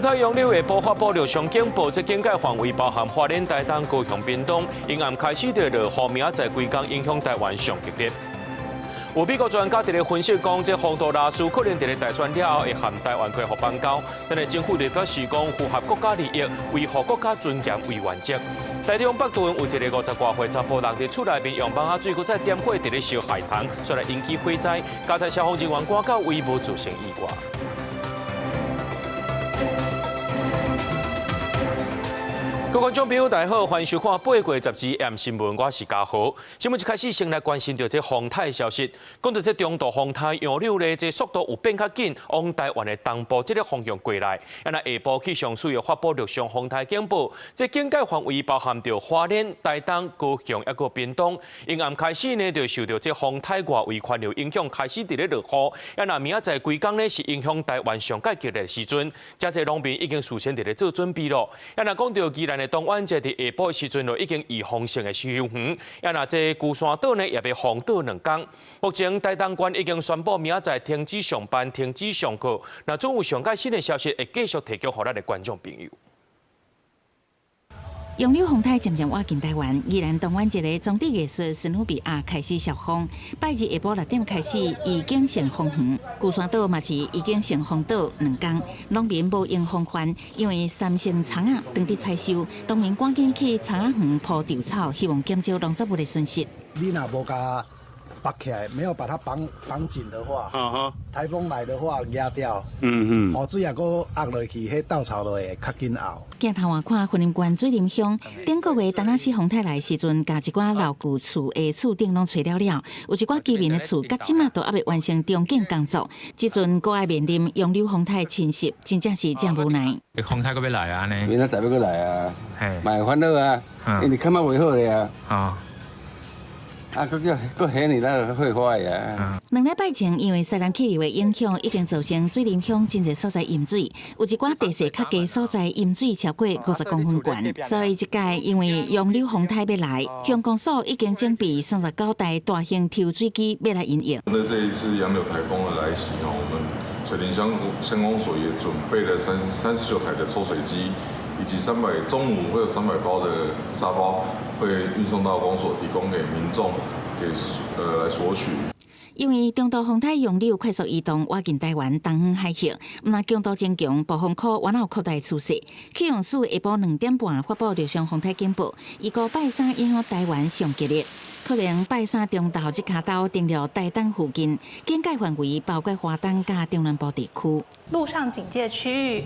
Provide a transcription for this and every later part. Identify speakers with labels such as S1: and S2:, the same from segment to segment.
S1: 颱楊柳下晡發布陸上警報，這警戒範圍包含花蓮、台東、高雄、屏東，陰暗開始就落雨，明仔載規工影響台灣上激烈。有美國專家佇咧分析講，這洪都拉斯可能佇咧大選了後會和台灣恢復邦交，但是政府就表示講，符合國家利益、維護國家尊嚴為原則。台中北屯有一個50外歲查埔人佇厝內面用網仔水，閣再點火佇咧燒海棠，煞來引起火災，佳哉消防人員趕到位無造成意外。各位觀眾朋友，大家好，歡迎收看《八月12 M 新聞》，我是嘉豪。新聞一開始先來關心著這風颱消息，講到這中度風颱楊柳咧，這速度有變較緊，往台灣的東部這个方向過來。啊，若下晡氣象署又發布陸上風颱警報，這警戒範圍包含著花蓮、台東、高雄，抑閣屏東。陰暗開始呢，就受著這風颱外圍環流影響，開始佇咧落雨。啊，若明仔載規工呢，是影響台灣上蓋激烈的時陣，誠濟農民已經事先佇咧做準備咯。啊，若講著宜蘭的東灣這佇下晡的時陣就已經預防性的休園，啊，若這龜山島呢也欲封島兩工。目前台東縣已經宣布明仔載停止上班、停止上課。若總有上蓋新的消息，會繼續提供予咱的觀眾朋友。
S2: 楊柳風颱漸漸倚近台灣，宜蘭東灣一个裝置藝術史努比亞開始颱風，拜日下晡6點開始預警性封園，龜山島嘛是預警性封島兩工，農民無閒防範，因為三成蔥仔當佇採收，農民趕緊去蔥仔園鋪稻草，希望減少農作物的損失。
S3: 你若無共綁起來，沒有把它綁綁緊的話，颱風來的話壓掉，雨水也閣壓落去，彼稻草就會較緊漚。
S2: 鏡頭外看，雲林縣水林鄉頂個月陳仔死風颱來時陣，共一寡老舊厝的厝頂攏吹了了，有一寡居民的厝，到這馬都猶未完成重建工作。這陣閣愛面臨楊柳風颱侵襲，真正是誠無奈。
S4: 風颱閣欲來啊？呢？
S5: 明仔載欲閣來啊？嘛會煩惱啊，因為感覺袂好咧啊。啊，閣叫閣下呢，咱就火花啊！
S2: 兩禮拜前，因為西南氣流的影響，已經造成水林鄉真濟所在淹水，有一寡地勢較低所在淹水超過50公分懸。所以這屆因為楊柳風颱欲來，鄉公所已經準備39台大型抽水機欲來應用。
S6: 針對這一次楊柳颱風的來襲，我們水林鄉鄉公所也準備了39台的抽水機，以及中午會有300包的沙包。會運送到公所，提供給民眾給來索取。
S2: 因為中度風颱楊柳快速移動，倚近台灣東方海峽，毋但強度增強，暴風區原來有擴大趨勢。氣象署下晡2點半發布陸上風颱警報，預估拜三影響台灣上激烈，可能拜三中晝這跤兜登陸台東附近，警戒範圍包括花東佮中南部地區。
S7: 陸上警戒區域，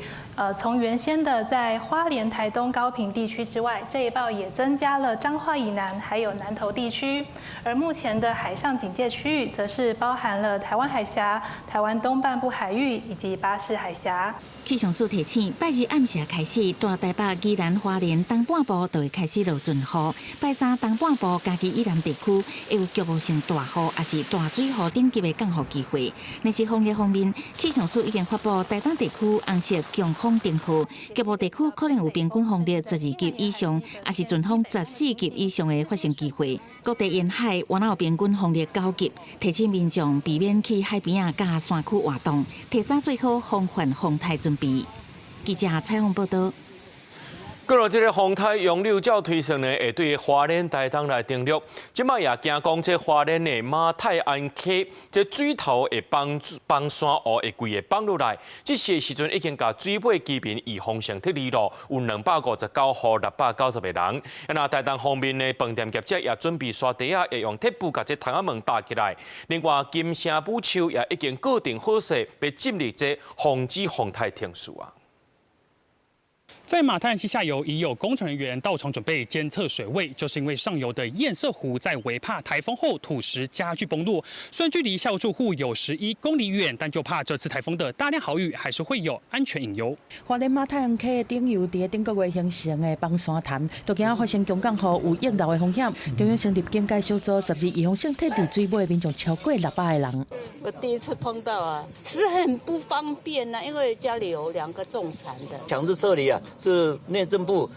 S7: 從原先的在花蓮、台東、高屏地區之外，這一報也增加了彰化以南，還有南投地區。而目前的海上警戒區域，則是包含了台灣海峽、台灣東半部海域以及巴士海峽。
S2: 氣象署提醒，拜日暗時開始，大台北、宜蘭、花蓮東半部就會開始落陣雨。拜三東半部、嘉義以南地區會有局部性大雨，抑是大水雨等級的降雨機會。但是風力方面，氣象署已經發布台東地區紅色強風燈號，局部地區可能有平均風力12級以上，抑是陣風14級以上的發生機會。各地沿海原來有平均風力9級，提醒民眾避免去海邊仔佮山區活動，提早做好防範風颱準備。記者採訪報道。
S1: 過落這个風颱楊柳照推算呢，會對花蓮、台東來登陸。這擺也驚講，這花蓮的馬太鞍溪，這水頭會崩崩山湖會規个崩落來。這時的時陣已經共水尾居民預防性撤離咯，有259戶690個人。啊，若台東方面的飯店業者也準備沙袋仔，會用鐵布共這窗仔門搭起來。另外，金城武樹也已經固定好勢，欲進入這防止風颱程序啊。
S8: 在馬太鞍溪下游已有工程人員到場準備監測水位，就是因為上游的堰塞湖在韋帕颱風後土石加劇崩落。雖然距離下游住戶有11公里遠，但就怕這次颱風的大量豪雨還是會有安全隱憂。
S9: 花蓮馬太鞍溪頂游佇頂個月形成的崩山潭，都驚發生強降雨有溢流的風險。中央成立警戒小組，12預防性撤離水尾民眾超過600個人。
S10: 我第一次碰到啊，是很不方便啊，因為家裡有兩個重殘的。
S11: 強制撤離啊！是內政部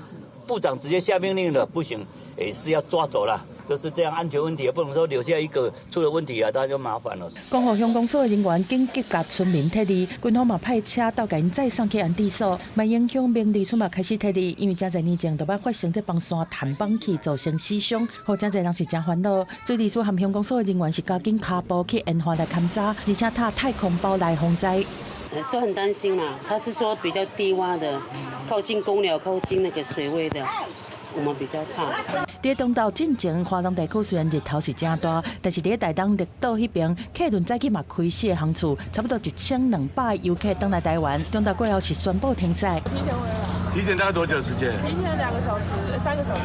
S11: 部長直接下命令的，不行，也是要抓走了。
S4: 就是這樣安全問題，不能說留下一個出了問題啊，大家就麻煩了。
S9: 光復鄉公所的人員緊急共村民撤離，軍方嘛派車到共𪜶載送去安置所。嘛影響明里村嘛開始撤離，因為誠濟年前就捌發生這崩山彈崩去造成死傷，予誠濟人是誠煩惱。水利署和鄉公所的人員是加緊跤步去沿岸來勘查，而且搭太空包來防災。
S10: 都很擔心啦，他是說比較低窪的，靠近公寮、靠近那個水位的，我們比較怕。
S9: 佇中晝進前，花東地區雖然日頭是誠大，但是佇台東綠島彼邊，客輪早起嘛開四个航次，差不多1200個遊客轉來台灣。中晝過後是宣布停駛。
S11: 提前回來。
S12: 提前大概多久時間？
S11: 提前2個小時，3個小時。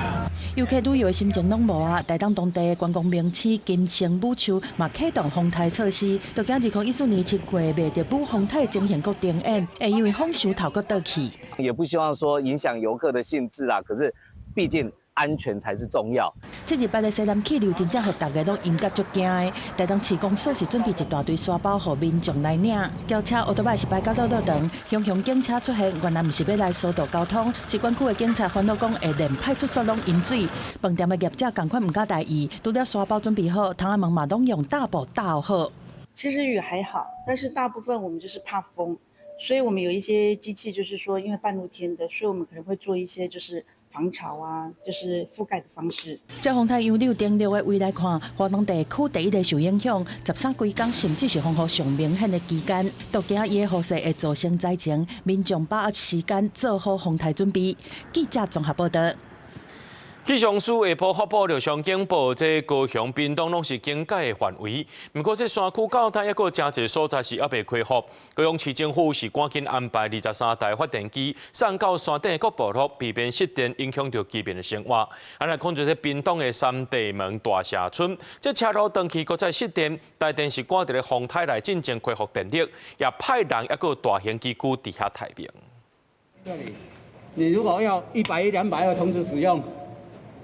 S9: 遊客旅遊的心情攏無啊！台東當地的觀光名勝金城武樹嘛啟動風颱措施，就驚2014年7月麥得武風颱情形閣重演，會因為風傷透閣倒去。
S13: 也不希望說影響遊客的興致啊，可是畢竟安全才是重要。
S9: 七日八的西南氣流真正予大家攏感覺足驚的。台東市公所是準備一大堆沙包予民眾來領。轎車歐多擺是排到落落長，雄雄警車出現，原來毋是欲來疏導交通，是管區的警察煩惱講會連派出所攏淹水。飯店的業者仝款毋敢大意，除了沙包準備好，窗仔門嘛攏用罩布罩好。
S14: 其實雨還好，但是大部分我們就是怕風，所以我們有一些機器，就是說因為半露天的，所以我們可能會做一些就是防潮啊，就是覆蓋的方式。
S9: 這風颱楊柳登陸的位來看，花東地區第一个受影響，13幾工甚至是風雨上明顯的期間，都驚伊的雨勢會造成災情，民眾把握時間做好風颱準備。記者綜合報道。
S1: 氣象署下晡發布熱霜警報，這高雄、屏東攏是警戒的範圍。毋過，這山區到底猶閣誠濟所在是猶未恢復。高雄市政府是趕緊安排23台發電機送到山頂各部落，避免失電影響著居民的生活。啊，來看著這屏東的三地門大社村，這車路斷去，閣再失電，台電是趕佇咧風颱來進前恢復電力，也派人猶閣大型機具佇遐待命。
S15: 這裡，你如果要110、220同時使用。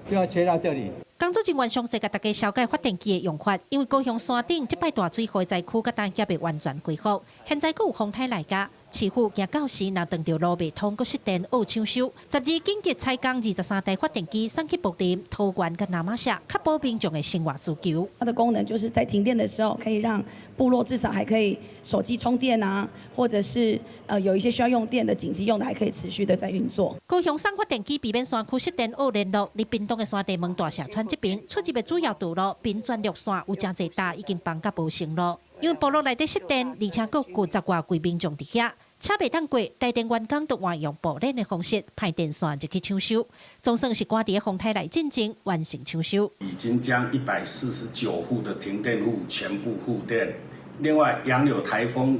S15: 就要切到這裡。
S2: 工作人員詳細共大家紹介發電機的用法，因為高雄山頂這擺大水禍災區，佮等猶未完全恢復，現在閣有風颱來襲，市府驚到時若斷著路袂通，閣失電惡搶修。12緊急採購23台發電機送去木林、桃園佮那瑪夏，確保民眾的生活需求。
S16: 它的功能就是在停電的時候，可以讓部落至少還可以手機充電啊，或者是有一些需要用電的緊急用的，還可以持續的在運作。
S2: 高雄送發電機避免山區失電惡聯絡，佇屏東的三地門大社村這邊出入的主要道路屏專綠線有誠濟搭已經崩甲無成路，因為部落內底失電，而且閣有十外幾民眾佇遐，車袂當過，台電員工都換用步練的方式派電線入去搶修，總算是趕佇風颱來進前完成搶修。
S17: 已經將149戶的停電戶全部復電。另外，楊柳颱風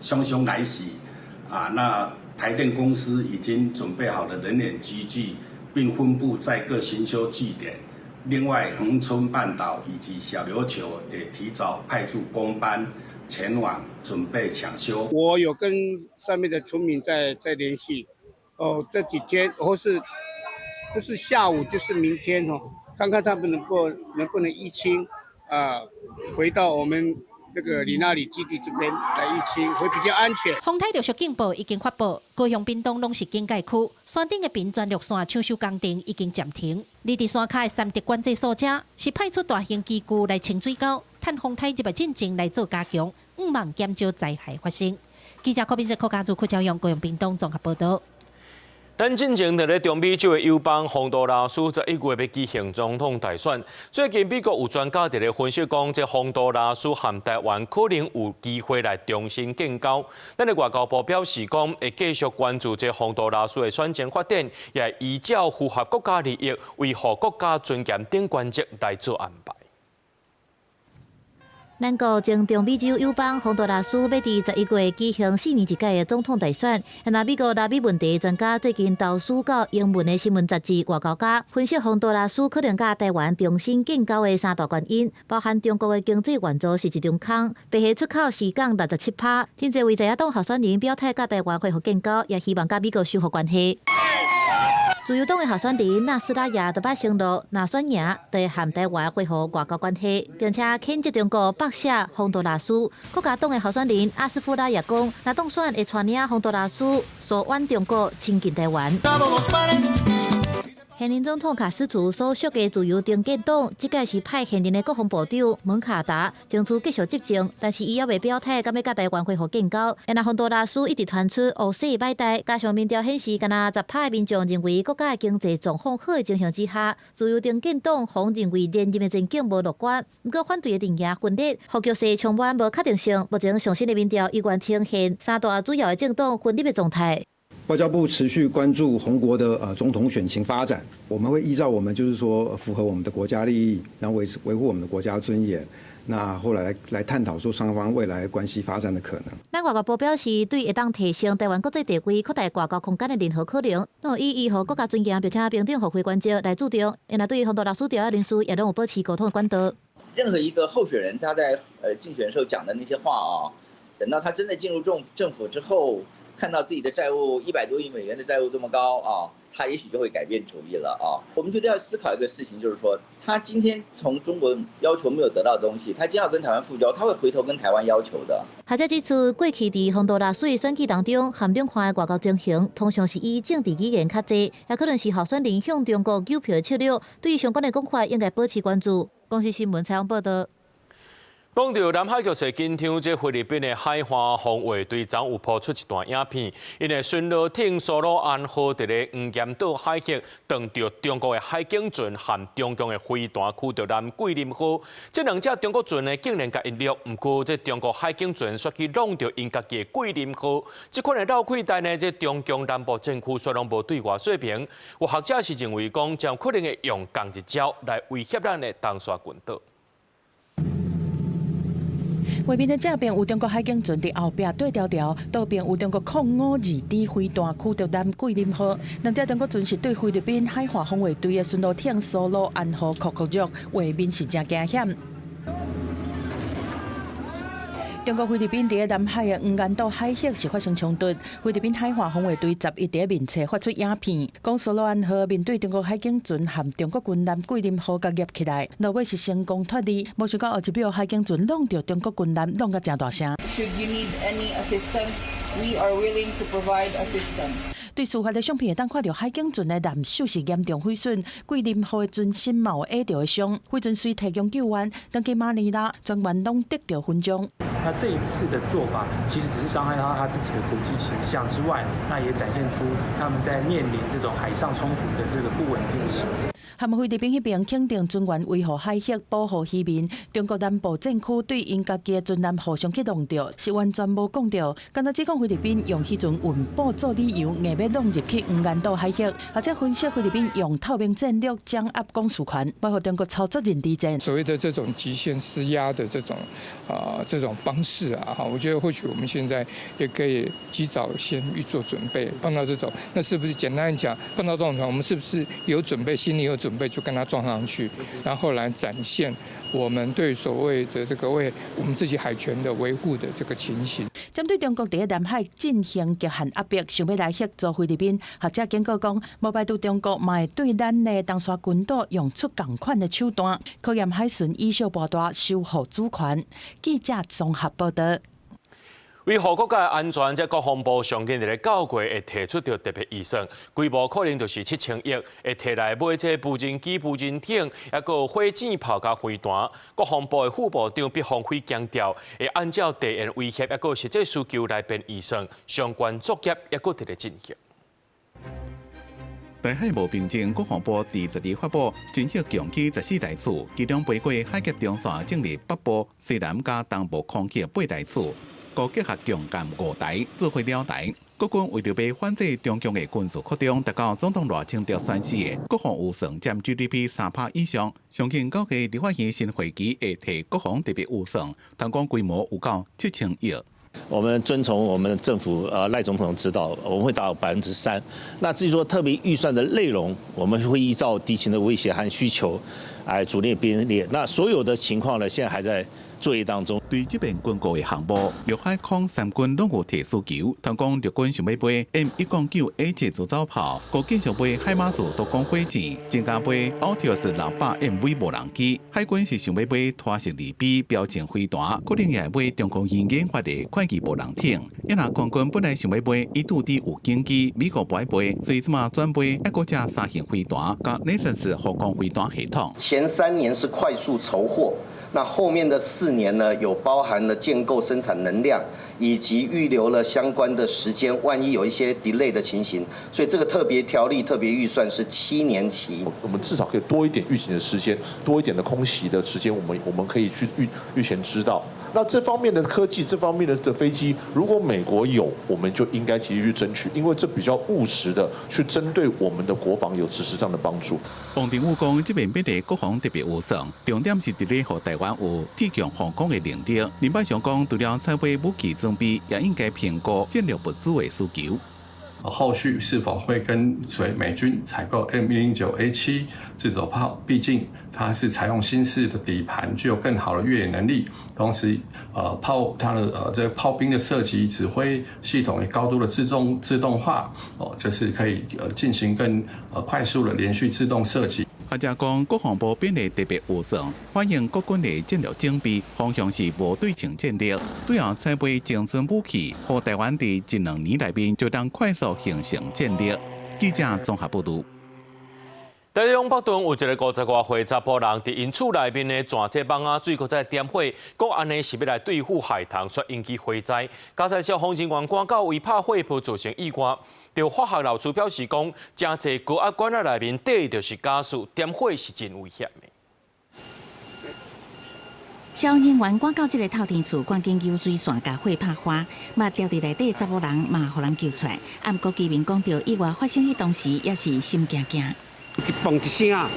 S17: 洶洶來襲，啊，那台電公司已經準備好了人員機具，並分布在各巡修據點。另外，恆春半島以及小琉球也提早派出工班前往準備搶修。
S15: 我有跟上面的村民在聯繫，哦，這幾天或是不是下午就是明天哦，看看他們能不能移清啊，回到我們這個里納里基地這邊來移清，會比較安全。
S2: 風颱陸續警報已經發布，高雄、屏東攏是警戒區，山頂的屏專綠線搶修工程已經暫停。而佇山跤的三德管制所遮，是派出大型機具來清水溝，趁風颱入來進前來做加強，向望減少災害發生。記者柯敏哲、柯家祖、柯朝陽、高雄、屏東綜合報導。
S1: 咱進前佇咧中美洲的友邦洪都拉斯11月欲舉行總統大選。最近美國有專家佇咧分析講，這洪都拉斯和台灣可能有機會來重新建交。咱的外交部表示講，會繼續關注這洪都拉斯的選情發展，也依照符合國家利益、維護國家尊嚴等原則來做安排。
S18: 咱國前中美洲友邦洪都拉斯欲佇11月舉行4年一屆的總統大選。那美國拉美問題專家最近投書到英文的新聞雜誌《外交家》，分析洪都拉斯可能佮台灣重新建交的三大原因，包含中國的經濟援助是一張空，白蝦出口是降67%，真濟位在野黨候選人表態佮台灣恢復建交，也希望佮美國修復關係。自由黨的候選人納斯拉亞就擺承諾，若選贏，就和台灣恢復外交關係，並且譴責中國北下洪都拉斯。國家黨的候選人阿斯夫拉也講，若當選會帶領洪都拉斯疏遠中國，親近台灣。現任總統卡斯楚所屬的自由中建黨，這屆是派現任的國防部長蒙卡達爭取繼續執政，但是伊猶未表態，敢欲佮台灣恢復建交。然後洪都拉斯一直傳出烏勢擺台，加上民調顯示，干焦10%的民眾認為國家的經濟狀況好的情形之下，自由中建黨予認為連任的前景無樂觀。毋過反對的陣營分裂，予局勢充滿無確定性。目前上新的民調依然呈現三大主要的政黨分立的狀態。
S12: 外交部持續關注紅國的總統選情發展，我們會依照我們就是說符合我們的國家利益，然後維護我們的國家尊嚴。那後來來探討說雙方未來關係發展的可能。
S18: 咱外交部表示，對會當提升台灣國際地位、擴大外交空間的任何可能，攏以維護國家尊嚴，並且平等互惠原則來注重。然後對洪都拉斯調人士也攏有保持溝通的管道。
S19: 任何一個候選人，他在競選時候講的那些話啊，等到他真的進入政府之後，看到自己的債務100多億美元的債務這麼高啊，他也許就會改變主意了啊。我們覺得要思考一個事情，就是說，他今天從中國要求沒有得到的東西，他今天要跟台灣復交，他會回頭跟台灣要求的。
S18: 學者指出，過去佇洪都拉斯的選舉當中，含兩岸的外交情形，通常是以政治語言較濟，也可能是候選人向中國誘票的策略。對於相關的講法，應該保持關注。公視新聞採訪報道。
S1: 講到南海局勢緊張，這菲律賓的海岸防衛隊昨有拋出一段影片，𪜶的巡邏艇蘇魯安號佇咧黃岩島海域，撞著中國的海警船和中共的飛彈驅逐艦桂林號，這兩隻中國船呢竟然共𪜶掠，毋過這中國海警船煞去挵著𪜶家己的桂林號，這款的繞開代呢，這中共南部戰區煞攏無對外說明。有學者是認為講，將可能會用仝一招來威脅咱的東沙群島。
S9: 畫面的正邊有中國海警船佇後壁對牢牢，倒邊有中國05-2D 飛彈驅逐艦桂林號。兩隻中國船是對菲律賓海岸防衛隊的巡邏艇蘇魯安號擴擴弱，畫面是誠驚險。中國菲律賓佇南海的黃岩島海域是發生衝突，菲律賓海岸防衛隊11佇面冊發出影片，講蘇魯安號面對中國海警船和中國軍艦桂林號共挾起來，落尾是成功脫離，無想到後一秒海警船挵著中國軍艦，挵甲誠大聲。
S20: Should you need any assistance, we are willing to provide assistance.
S9: 對事發的相片會當看著海警船的艦首是嚴重毀損，桂林號的船身嘛有挨著的傷，飛船隨提供救援，轉去馬尼拉，全員攏得著勳章。
S21: 那這一次的做法，其實只是傷害到他自己的國際形象之外，那也展現出他們在面臨這種海上衝突的這個不穩定性。
S9: 他們菲律賓彼邊肯定船員維護海域、保護漁民。中國南部戰區對𪜶家己的船艦互相去挵著，是完全無講著。敢若只講菲律賓用漁船運補做理由，硬欲挵入去黃岩島海域，或者分析菲律賓用透明戰略掌握公司權，包括中國操作認知戰。
S22: 所謂的這種極限施壓的這種方式啊，哈，我覺得或許我們現在也可以及早先預做準備。碰到這種，那是不是簡單講，碰到這種船，我們是不是有準備，心裡有準備就跟他撞上去，然後來展現我們對所謂的這個為我們自己海權的維護的這個情形。
S9: 針對中國佇南海進行極限壓迫，想欲來協助菲律賓，學者警告講，無排除中國嘛會對咱的東沙群島用出仝款的手段，考驗海巡以小博大，守護主權。記者綜合報道。
S1: 維護國家安全，這國防部上近佇咧九月會提出著特別預算，規模可能就是7000億，會提來買這無人機、無人艇，抑閣火箭炮佮飛彈。國防部的副部長畢鴻輝強調，會按照地緣威脅抑閣實際需求來編預算，相關作業抑閣佇咧進行。
S23: 台海無平靜，國防部佇12發布偵測共機14台次，其中包括海峽中線進入北部、西南佮東部空域8台次。閣結合強艦5台，做伙2台。國軍為著欲反制中共的軍事擴張，達到總統賴清德宣示的國防預算佔 GDP 3%以上。上近9月立法院新會期會提國防特別預算，通講規模有夠7000億。
S24: 我們遵從我們政府賴總統的指導，我們會達到3%。那至於說特別預算的內容，我們會依照敵情的威脅和需求來逐列編列。那所有的情況呢，現在還在。作業當中。
S23: 對這邊軍購的項目，陸海空三軍攏有提需求。通講陸軍想欲買 M109A7 自走炮，閣繼續買海馬斯多管火箭，增加買 Altius 600 MV 無人機。海軍是想欲買拖式2B 標槍飛彈，可能也會買中科院研發的快機無人艇。抑若空軍本來想欲買E2D 預警機，美國無愛買，所以這馬轉買愛國者三型飛彈佮 NASAMS 防空飛彈系統。
S3: 前3年是快速籌貨，那後面的4年呢，有包含了建構生產能量，以及預留了相關的時間，萬一有一些 delay 的情形，所以這個特別條例、特別預算是7年期。
S5: 我們至少可以多一點預警的時間，多一點的空襲的時間，我們可以去預前知道。那這方面的科技，這方面的飛機，如果美國有，我們就應該積極去爭取，因為這比較務實的去針對我們的國防有實質上的幫助。
S23: 王定宇講，這邊變的國防特別預算，重點是佇咧予台灣有鐵強防空的能力。林百祥講，除了採買武器裝備，也應該評估戰略物資的需求。
S6: 後續是否會跟隨美軍採購 M109A7 自走炮？畢竟它是採用新式的底盤，具有更好的越野能力，同時，炮它的這個炮兵的射擊指揮系統也高度的自動化，哦，就是可以進行更快速的連續自動射擊。
S23: 或者講，國防部編列特別預算，反映國軍的戰略準備方向是無對稱戰略，主要採買精準武器，予台灣佇一兩年內面就當快速形成戰力。記者綜合報導。
S1: 台中北屯有一个50外歲查埔人，佇𪜶厝內面的鑽這網仔水，閣再點火，講按呢是欲來對付害蟲，煞引起火災。嘉義消防人員趕到位拍火砲造成意外。著化學老師表示講，誠濟高壓管仔內面底就是瓦斯，點火是真危險的。
S2: 消防人員趕到這个透天厝，趕緊救水線共火拍花，嘛牢佇內底查某人嘛予人救出來。啊，毋過居民講著意外發生彼當時也是心驚驚。
S15: 一嘣一聲啊，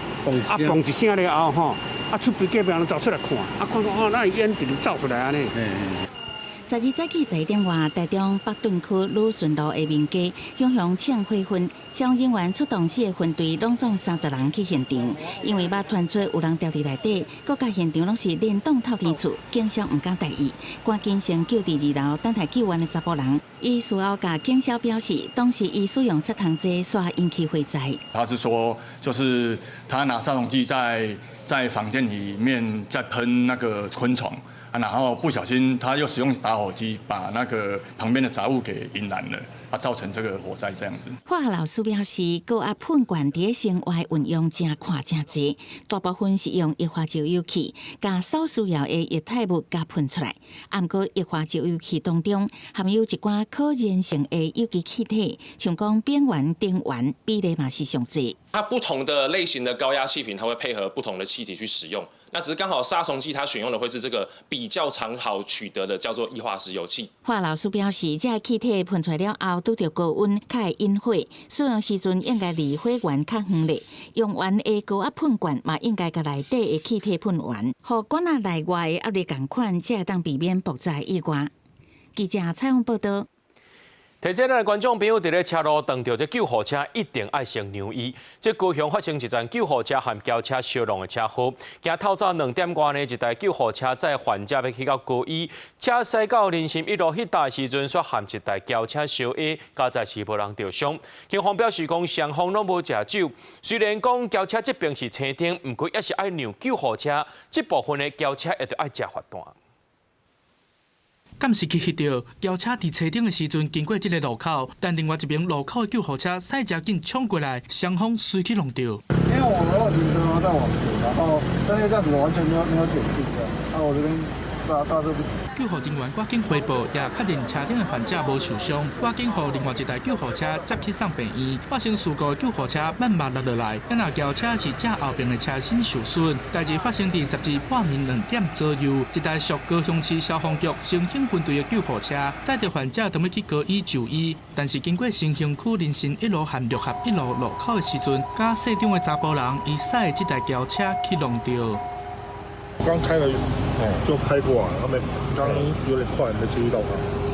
S15: 啊嘣一聲了後吼，啊出邊隔壁人走出來看，啊看講哦，哪會煙直直走出來按呢。
S2: 12早起11點外，台中北屯區旅順路的民家，熊熊衝火焚，消防人員出動四个分隊，攏總30人去現場。因為捌傳出有人牢佇內底，閣佮現場攏是連棟透天厝，警消毋敢大意，趕緊先救佇二樓等待救援的查埔人。伊事後共警消表示，當時伊使用殺蟲劑，煞引起火災。
S7: 他是說，就是他拿殺蟲劑在房間裡面在噴那個昆蟲。啊，然後不小心他又使用打火機把那個旁邊的雜物給引燃了，啊，造成這個火災這樣子。
S2: 化學老師表示，高壓噴管佇生活運用誠寬誠濟，大部分是用液化石油氣，共所需要的液態物共噴出來。啊，毋過液化石油氣當中含有一寡可燃性的有機氣體，像講丙烷、丁烷比例嘛是上濟。
S25: 它不同的類型的高壓氣瓶，它會配合不同的氣體去使用。那只是剛好殺蟲劑，它選用的會是這個比較常好取得的，叫做液化石油氣。
S2: 化老師表示，這个氣體噴出來了後，拄著高溫，較會引火。使用時陣應該離火源較遠咧。用完的高壓噴管嘛，應該共內底的氣體噴完，予管仔內外的壓力仝款，才會當避免爆炸意外。記者採訪報導。
S1: 提醒咱的觀眾朋友，佇咧車路撞著這救護車，一定愛先讓伊。這高雄發生一場救護車和轎車相撞的車禍，今透早2點外呢，一台救護車載患者欲去到高醫，車駛到林森一路彼搭的時陣，煞和一台轎車相挨，佳哉是無人著傷。警方表示講，雙方攏無食酒，雖然講轎車這邊是青燈，毋過也是愛讓救護車，這部分的轎車會著愛食罰單。
S26: 敢是去翕著轎車佇車頂的時陣經過這个路口，但另外一邊路口的救護車駛誠緊衝過來，雙方隨去撞著。
S27: 因為我沒有停車在往前，然後但是這樣子完全沒有減速的，啊我這邊剎剎車不。
S26: 救護人員趕緊回報，也確認車頂的患者無受傷，趕緊予另外一台救護車接去送病院。發生事故的救護車慢慢落落來，敢若轎車是正後爿的車身受損。代誌發生佇12半暝2點左右，一台屬高雄市消防局新興分隊的救護車載著患者準欲去高醫就醫，但是經過新興區林森一路和六合一路路口的時陣，佮駛場的查埔人伊駛的這台轎車去撞著。
S27: 剛開了，就開過來，他們剛有點快，沒注意到他。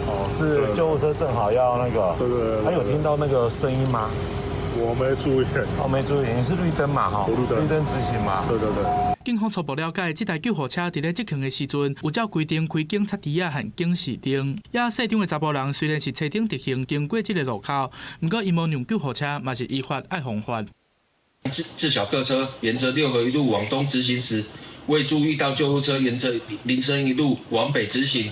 S28: 哦，是救護車正好要那個。
S27: 對對對。
S28: 還有聽到那個聲音嗎？
S4: 我沒注意，
S8: 我沒注意，你是綠燈嘛？哈，
S4: 綠燈，
S8: 綠燈直行嘛？
S4: 對對對。
S26: 警方初步了解，這台救護車佇咧執行的時陣，有照規定開警察燈仔和警示燈。也細張的查埔人雖然是車頂直行經過這个路口，毋過伊無讓救護車嘛是依法愛防範。
S10: 自小客車沿着六合一路往東直行時，未注意到救護車沿着林森一路往北直行。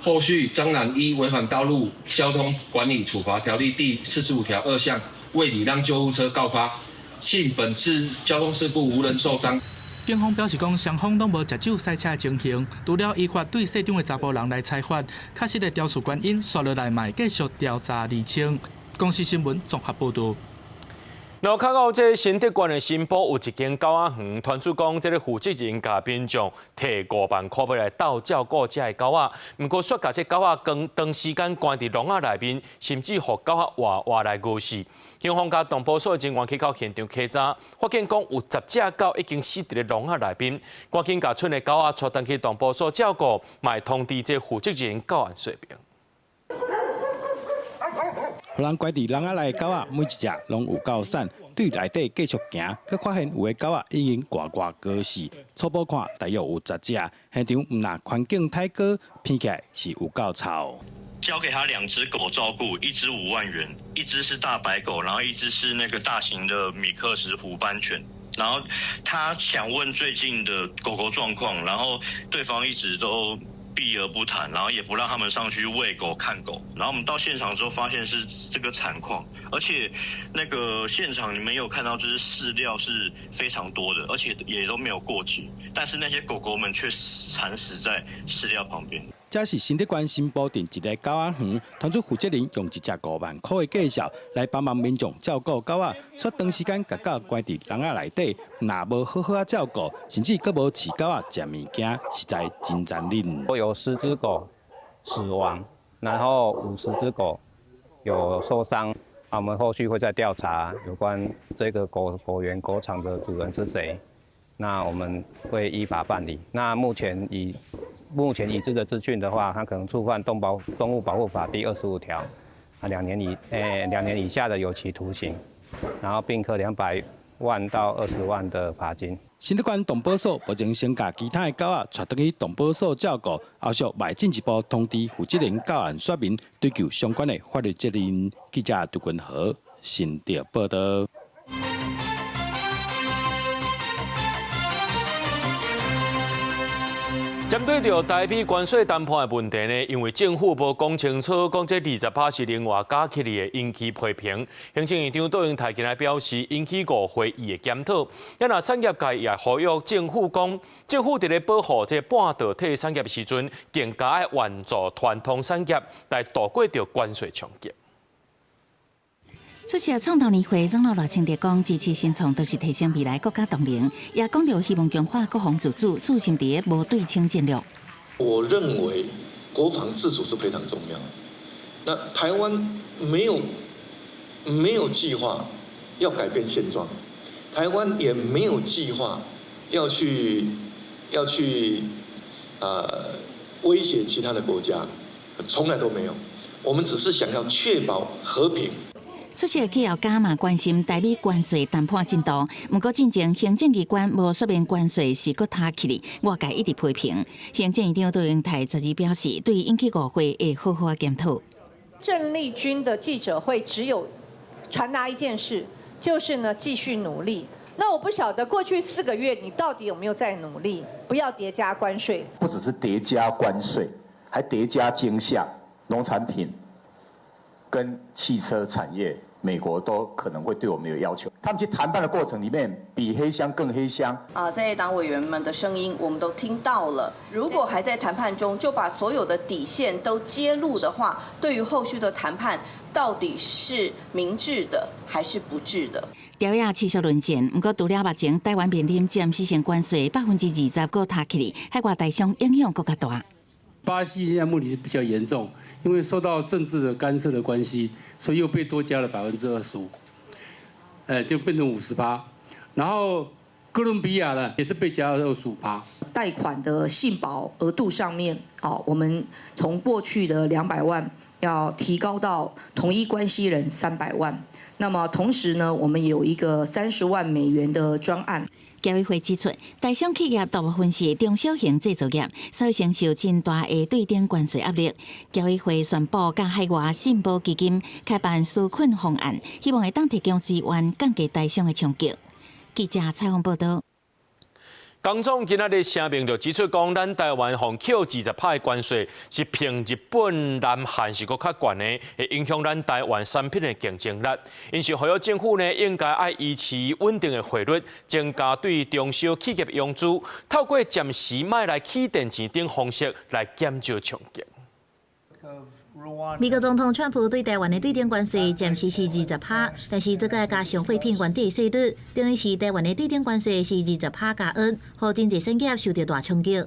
S10: 後續張男依違反道路交通管理處罰條例第45條2項，未禮讓救護車告發，幸本次交通事故無人受傷。
S26: 警方表示講，雙方攏無食酒駛車的情形，除了依法對細張的查埔人來裁罰，確實的調查原因，煞落來嘛會繼續調查釐清。公視新聞綜合報導。
S1: 然後看到這新竹縣的新埔有一間狗仔園，傳出講這个負責人共民眾提5萬塊欲來鬥照顧這个狗仔，毋過煞共這狗仔長長時間關佇籠仔內面，甚至予狗仔活活來餓死。警方佮動保所的人員去到現場稽查，發現講有10隻狗已經死佇咧籠仔內面，趕緊共賰的狗仔帶轉去動保所照顧，嘛會通知這負責人到案說明。
S11: 予人關佇籠仔內的狗仔，每一隻攏有夠瘦，對內底繼續行，閣發現有的狗仔已經活活餓死。初步看大約有10隻，現場毋但環境太過，聞起來是有夠臭。
S13: 交給他2隻狗照顧，一隻5萬元，一隻是大白狗，然後一隻是那個大型的米克斯虎斑犬。然後他想問最近的狗狗狀況，然後對方一直都避而不談，然後也不讓他們上去餵狗看狗。然後我們到現場之後，發現是這個慘況，而且那個現場你們有看到，就是飼料是非常多的，而且也都沒有過期，但是那些狗狗們卻慘死在飼料旁邊。
S11: 這是新竹縣新埔鎮一个狗仔園，團隊負責人用一隻5萬塊的介紹來幫忙民眾照顧狗仔，煞長時間共狗關佇籠仔內底，若無好好仔照顧，甚至閣無飼狗仔食物件，實在真殘忍。
S14: 我有10隻狗死亡，然後50隻狗有受傷，我們後續會再調查有關這個狗園狗場的主人是誰，那我們會依法辦理。那目前已知的資訊的話，他可能觸犯動物保護法第25條，啊，2年以下的有期徒刑，然後並科200萬到20萬的罰金。
S11: 新竹縣動保所目前先共其他的狗仔帶轉去動保所照顧，後續嘛會進一步通知負責人到案說明，追究相關的法律責任。記者杜君豪新竹報導。
S1: 針對著台美關稅談判的問題呢，因為政府無講清楚，講這20%是另外加起來的，引起批評。行政院長杜英台今日表示，引起誤會伊會檢討。也若產業界也呼籲政府講，政府佇咧保護這半導體產業的時陣，更加愛援助傳統產業來渡過著關稅衝擊。
S2: 出席創投年會，總統賴清德講支持新創，都是提升未來國家動能，也講到希望強化國防自主，注重佇無對稱戰略。
S16: 我認為國防自主是非常重要。那台灣沒有計劃要改變現狀，台灣也沒有計劃要去威脅其他的國家，從來都沒有。我們只是想要確保和平。
S2: 出席企業家嘛關心台美關稅談判進度，毋過進前行政機關無說明關稅是閣提起來，外界一直批評。行政院長杜英台昨日表示，對引起誤會會好好檢討。
S28: 鄭麗君的記者會只有傳達一件事，就是呢繼續努力。那我不曉得過去4個月你到底有沒有在努力，不要疊加關稅。
S29: 不只是疊加關稅，還疊加驚嚇農產品跟汽車產業。美國都可能會對我們有要求。他們去談判的過程裡面，比黑箱更黑箱。
S30: 啊，在野黨委員們的聲音，我們都聽到了。如果還在談判中，就把所有的底線都揭露的話，對於後續的談判，到底是明智的還是不智的？
S2: 條約持續論戰，毋過除了目前台灣面臨暫時性關稅20%閣提起來，海外台商影響閣較大。
S31: 巴西現在目前是比較嚴重，因為受到政治的干涉的關係，所以又被多加了25%，就變成58%。然後哥倫比亞呢，也是被加了25%。
S32: 貸款的信保額度上面，哦，我們從過去的200萬要提高到同一關係人300萬。那麼同時呢，我們有一個30萬美元的專案。
S2: 協委會指出，台商企業大部分是中小型製造業，所以承受真大的對等關稅壓力。協委會宣布，佮海外信保基金開辦紓困方案，希望會當提供資源，降低台商的衝擊。記者採訪報導。
S1: 工總今仔日聲明就指出，講咱台灣予扣20%的關稅是比日本、南韓是閣較懸的，會影響咱台灣產品的競爭力。𪜶是呼籲政府呢，應該愛維持穩定的匯率，增加對中小企業融資，透過暫時莫來起電錢等方式來減少衝擊。
S3: 美國總統川普對台灣的對等關稅暫時是20%，但是這個加上貨品原底稅率，等於是台灣的對等關稅是20%加N，予真濟產業受到大衝擊。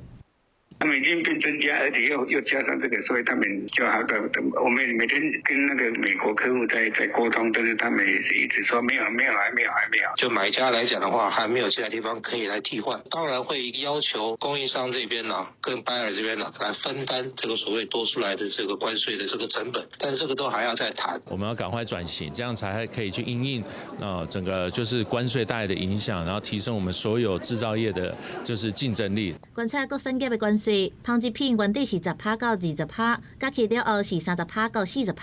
S4: 美金變增加，而且又加上這個，所以他們就好的。我們每天跟那個美國客戶在溝通，但是他們也是一直說沒有沒有還沒有還沒有。
S5: 就買家來講的話，還沒有其他地方可以來替換，當然會要求供應商這邊呢，跟 buyer 這邊呢，來分擔這個所謂多出來的這個關稅的這個成本，但是這個都還要再談。
S9: 我們要趕快轉型，這樣才可以去因應啊整個就是關稅帶來的影響，然後提升我們所有製造業的就是競爭力。
S3: 觀察各產業的關稅。紡織品原底是10%到20%，加起了後是30%到40%。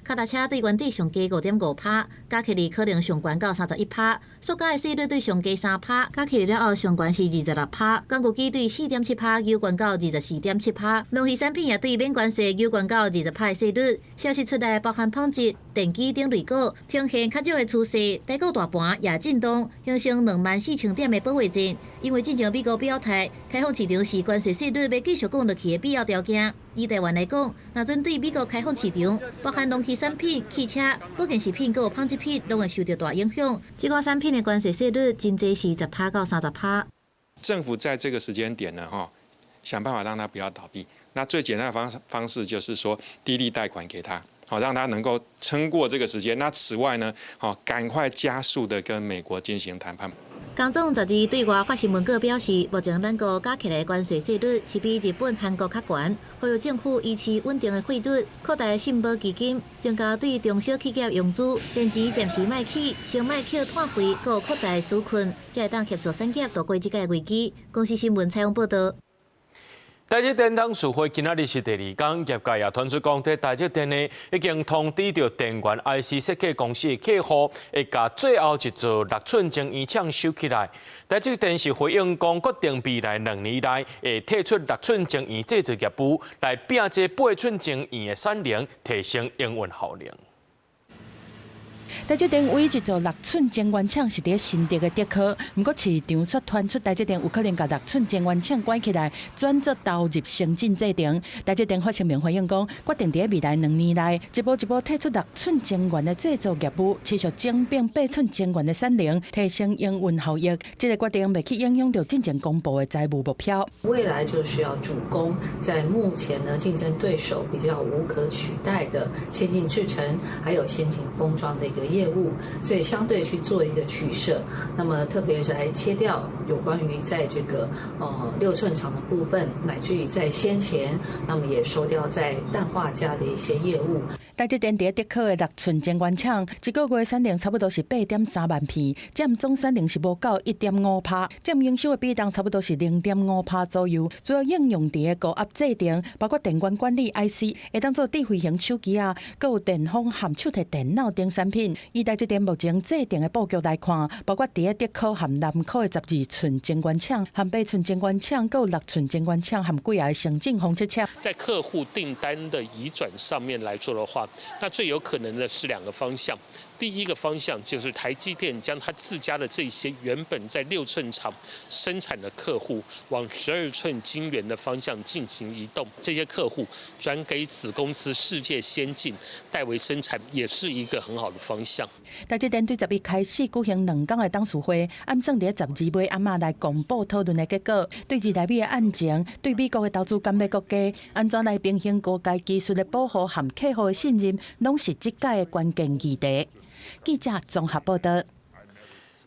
S3: 腳踏車對原底上加5.5%，加起來可能上懸到31%。塑膠的稅率對上加3%，加起來了後上懸是26%。工具機對4.7%，又懸到24.7%。農漁產品也對免關稅，又懸到20%的稅率。消息出來，包含紡織、電機等類股呈現較少的趨勢，台股大盤也震盪，形成24,000點的保衛戰。因為之前美國表態，開放市場是關稅稅率欲繼續降落去的必要條件。以台灣來講，若準對美國開放市場，包含農漁產品、汽車、保健食品、閣有紡織品，攏會受到大影響。這寡產品的關稅稅率真濟是10%到30%。
S12: 政府在這個時間點呢，哈，想辦法讓它不要倒閉。那最簡單的方式就是說低利貸款給他，好讓他能夠撐過這個時間。那此外呢，好趕快加速的跟美國進行談判。
S3: 工總十二對外發新聞稿表示，目前咱國加起來關稅稅率是比日本、韓國較懸，呼籲政府維持穩定的匯率，擴大信保基金，增加對中小企業融資，電錢暫時莫起，先莫扣碳費，閣擴大紓困，才會當協助產業渡過這個危機。公視新聞採訪報導。
S1: 台積電董事會今仔日是第二工，業界也傳出講，這台積電呢已經通知著電源 IC 設計公司的客戶，會共最後一座6寸晶圓廠收起來。台積電是回應講，決定未來2年內會退出六寸晶圓製造業務，來拼這8寸晶圓的產能，提升營運效能。
S17: 台積電唯一一座六寸晶圓廠是佇新竹的竹科，毋過市場卻傳出台積電有可能共六寸晶圓廠關起來，轉做投入先進製程。台積電發聲明回應講，決定佇未來2年內，一步一步退出六寸晶圓的製造業務，持續整併8寸晶圓的產能，提升營運效益。這個決定袂去影響著進前公布的財務目標。
S18: 未來就是要主攻在目前呢競爭對手比較無可取代的先進製程，還有先進封裝的一個業務，所以相對去做一個取捨。那麼特別是來切掉有關於在這個6寸廠的部分，乃至於在先前，那麼也收掉在氮化镓的一些業務。
S17: 台積電佇竹科的六寸晶圓廠，一個月產能差不多是8.3萬片，佔總產能是無夠1.5%，佔營收的比重差不多是0.5%左右。主要應用佇高壓製程，包括電源管理 IC，會當做智慧型手機啊，閣有電風和手提電腦等產品。以台積電目前制程的布局來看，包括佇竹科和南科的12寸晶圓廠、和8寸晶圓廠，閣有六寸晶圓廠和幾个先進封測廠。
S19: 在客戶訂單的移轉上面來做的話，那最有可能的是兩個方向。第一個方向就是台積電將他自家的這些原本在6寸廠生產的客戶，往12寸晶圓的方向進行移動，這些客戶轉給子公司世界先進代為生產，也是一個很好的方向。
S17: 台積電對11開始舉行2工的董事會，暗算佇12尾暗仔來公布討論的結果。對二來美的案情，對美國的投資敢欲國家，按怎來平衡高階技術的保護和客戶的信任，攏是這屆的關鍵議題。記者綜合報導。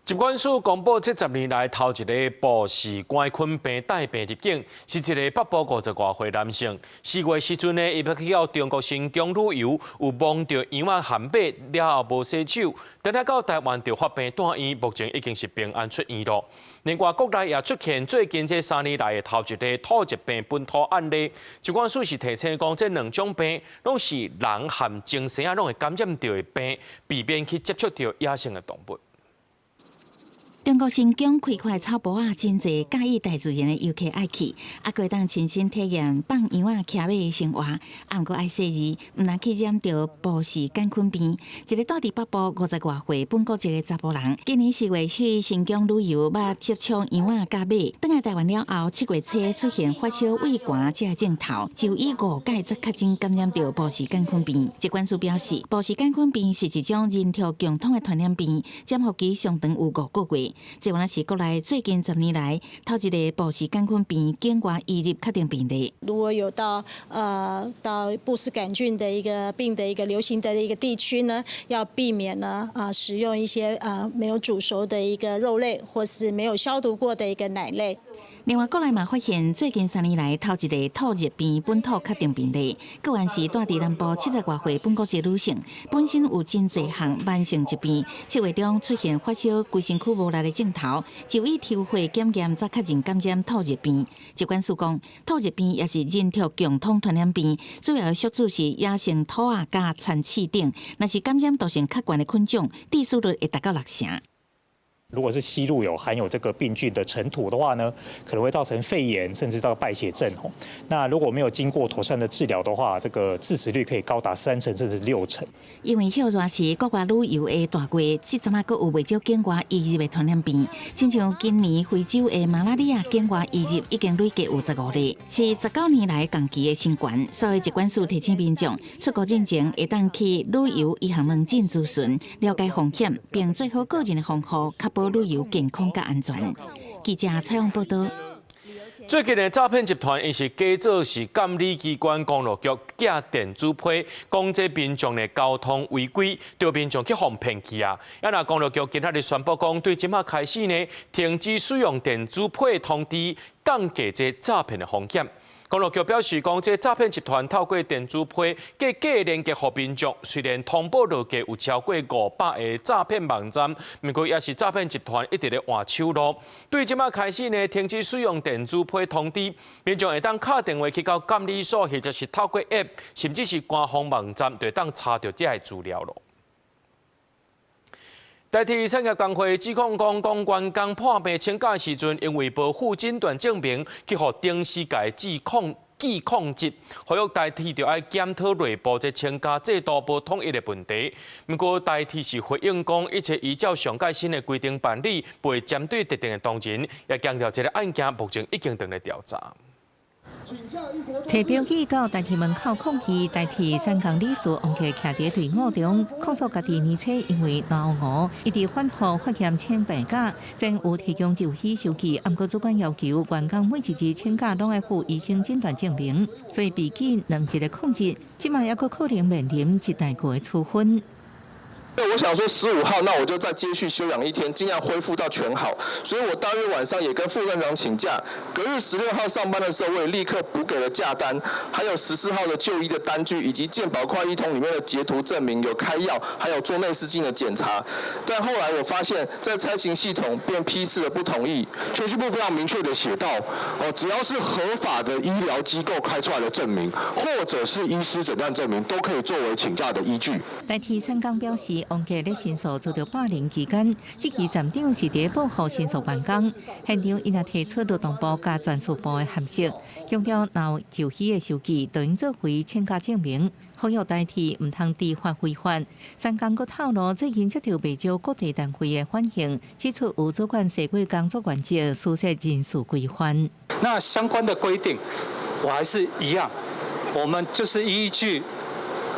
S1: 這疾管署公布，這10年來頭一个布氏桿菌病帶病入境，是一个北部50外歲男性。4月時陣呢，伊欲去到中國新疆旅遊，有摸著羊仔和馬了後無洗手，轉來到台灣就發病蹛院，目前已經是平安出院囉。另外，國內也出現最近這3年來的頭一个兔熱病本土案例。疾管署是提醒講，這兩種病攏是人和精牲仔攏會感染著的病，避免去接觸著野生的動物。
S2: 中國新疆開闊草埔仔，真濟佮意大自然的遊客愛去，猶閣會當親身體驗放羊仔騎馬的生活。啊，毋過愛細膩，毋通去染著布氏桿菌病。一个蹛佇北部50外歲本國籍的查埔人，今年4月去新疆旅遊，捌接觸羊仔佮馬，轉來台灣了後，7月初出現發燒、畏寒這个症頭，就醫五擺才確診感染著布氏桿菌病。疾管署表示，布氏桿菌病是一種人畜共通的傳染病，潛伏期上長有5個月。這原來是國內最近10年來頭一个布氏桿菌病境外移入確定病例。
S6: 如果有到布氏桿菌的一個病的一個流行的一個地區呢，要避免呢使用一些沒有煮熟的一個肉類，或是沒有消毒過的一個奶類。
S2: 另外，國內嘛發現最近3年來頭一个兔熱病本土確定病例，個案是蹛佇南部70外歲本國籍女性，本身有真濟項慢性疾病，7月中出現發燒、規身軀無力的症頭，就醫抽血檢驗才確認感染兔熱病。疾管署講，兔熱病也是人畜共通傳染病，主要的宿主是野生兔仔佮蠶鼠等，若是感染毒性較懸的菌種，致死率會達到六成。
S7: 如果是吸入有含有這個病菌的塵土的話呢，可能會造成肺炎，甚至到敗血症哦。那如果沒有經過妥善的治療的話，這個致死率可以高達3成甚至6成。
S2: 因為暑熱是國外旅遊的大月，這陣仔閣有袂少境外移入的傳染病，親像今年非洲的馬拉利亞境外移入已經累計有15例，是19年來同期的新高。所以疾管署提醒民眾出國進前會當去旅遊醫學門診諮詢，了解風險，並做好個人的防護，確保旅遊健康佮安全。記者採訪報導。
S1: 最近的詐騙集團，𪜶是假做是監理機關公路局寄電子批，講這民眾的交通違規，著民眾去予騙去啊！啊，若公路局今仔日宣布講，對這馬開始呢，停止使用電子批通知，降低這詐騙的風險。公路局表示，講這詐騙集團透過電子批，假假連結予民眾，雖然通報累計有超過500個詐騙網站，毋過也是詐騙集團一直咧換手路。對這馬開始呢，停止使用電子批通知，民眾會當敲電話去到監理所，或者是透過 App，甚至是官方網站，就會當查著這个資料囉。台鐵產業工會指控講，講員工破病請假時陣，因為無附診斷證明，去予頂司共指控記曠職，呼籲台鐵著愛檢討內部這請假制度無統一的問題。毋過台鐵是回應講，一切依照上蓋新的規定辦理，袂針對特定的同仁，也強調這个案件目前已經正咧調查。
S8: 提標語到台鐵門口抗議，台鐵產工理事王克徛佇隊伍中，控訴家己年初因為腦糊一直反覆發炎請病假，雖然有提供就醫收據，毋過主管要求員工每一日請假攏愛附醫生診斷證明，所以被記兩日的曠職，這馬猶閣可能面臨一大個的處分。
S10: 我想說15號，那我就再接續休養一天，盡量恢復到全好。所以我當日晚上也跟副站長請假，隔日16號上班的時候，我也立刻補給了假單，還有14號的就醫的單據，以及健保快易通裡面的截圖證明有開藥，還有做內視鏡的檢查。但後來我發現，在差勤系統便批示了不同意。
S15: 全序部非常明確的寫到，哦，只要是合法的醫療機構開出來的證明，或者是醫師診斷證明，都可以作為請假的依據。
S8: 台鐵產工表示，王傑咧申訴遭到霸凌期間，這期站長是佇保護申訴員工，現場伊也提出勞動部佮專事部的函釋，強調若有就醫的收據，就應作為請假證明，呼籲台鐵毋通知法違法。產工閣透露，最近接著袂少各地單位的反映，指出有主管社會工作原則，私設人事規範。
S20: 那相關的規定，我還是一樣，我們就是依據